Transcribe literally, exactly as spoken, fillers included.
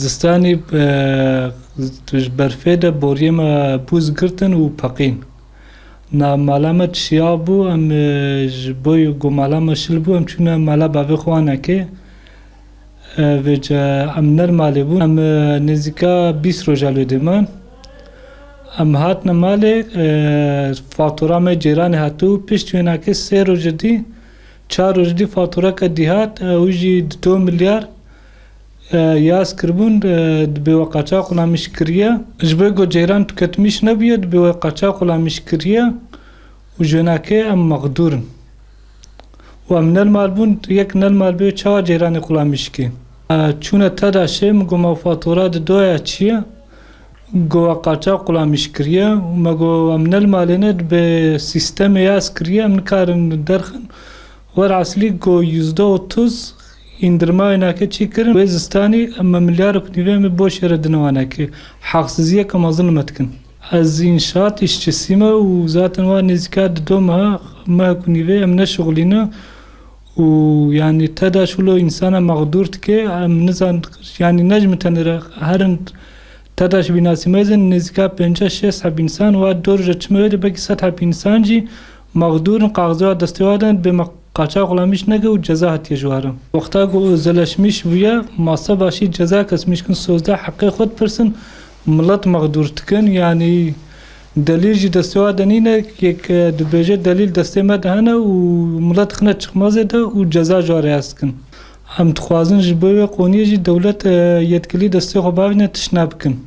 Zistanî, e, ji berfê de boriyê me bûz girtin û peqîn. Na mala me çiya bû, em, e, ji bo ku mala me şil bû, em çûne mala bavê xwe anekê. E, vêce em ne li malê bûn. Em, e, nêzîka bîst roja li wê dê man. Em hatine malê, e, fatura me cêranê hatibû. Pişt wênakê sê rojê dî, çar rojê dî fatureke dî hat, e, ew jî di do milyar, e, yaz kiribûn, e, dibê we qaçax xulamîş kiriye. Ji bo ku ceyran tüketmîş nebûye, dibê we qaçax xulamîş kiriye û ji wênakê em mexdûr in. Û em ne li mal bûn, yek ne li mal bê, çawa ceyranê xulamîş kê? E, çûne TEDAŞê, min got, "Ma fatura di doya çi ye?" Got, "We qaçax xulamîş kiriye." Û me got, "Em ne li malê ne, dibê sîstemê yaz kiriye, em nikarin derxin." Wer eslî got, "Yüzde otuz indirma wênakê çî kirin. Wê zistanî em me milyar û nîvê me boş yere dine wanekê. Haqsiziyeke mezin li me dikin." Ez înşaat îşçisî me û zaten wa nêzîka di do meha, mehek û nîvê em neşixulîne û, yanî, TEDAŞ wilo însana mexdûr dike, em nizan, yanî, ne ji min tenê re, herin TEDAŞ bînasî me zin nêzîka pênceh şêst heb însan wa dor ji çime wê de belkî sed heb însan jî mexdûr in, kaxizê wa destê wa de, dibê me qaçax xulamîş neke û ceza hatiye ji warin. Wexta ku özeleşmiş bûye, masa başî ceza kesmiş kin, sozde heqê xwe dipirsin, milet mexdûr dikin, yanî delîl jî destê wa de nîne, yek, e, dibêje delîl destê me de hene û milet xine çiqmazê de û ceza ji wa re yaz dikin. Em dixwazin ji bo wê qoniyê jî dewlet, e, yetkilî destê xwe bavîne tişt nabikin.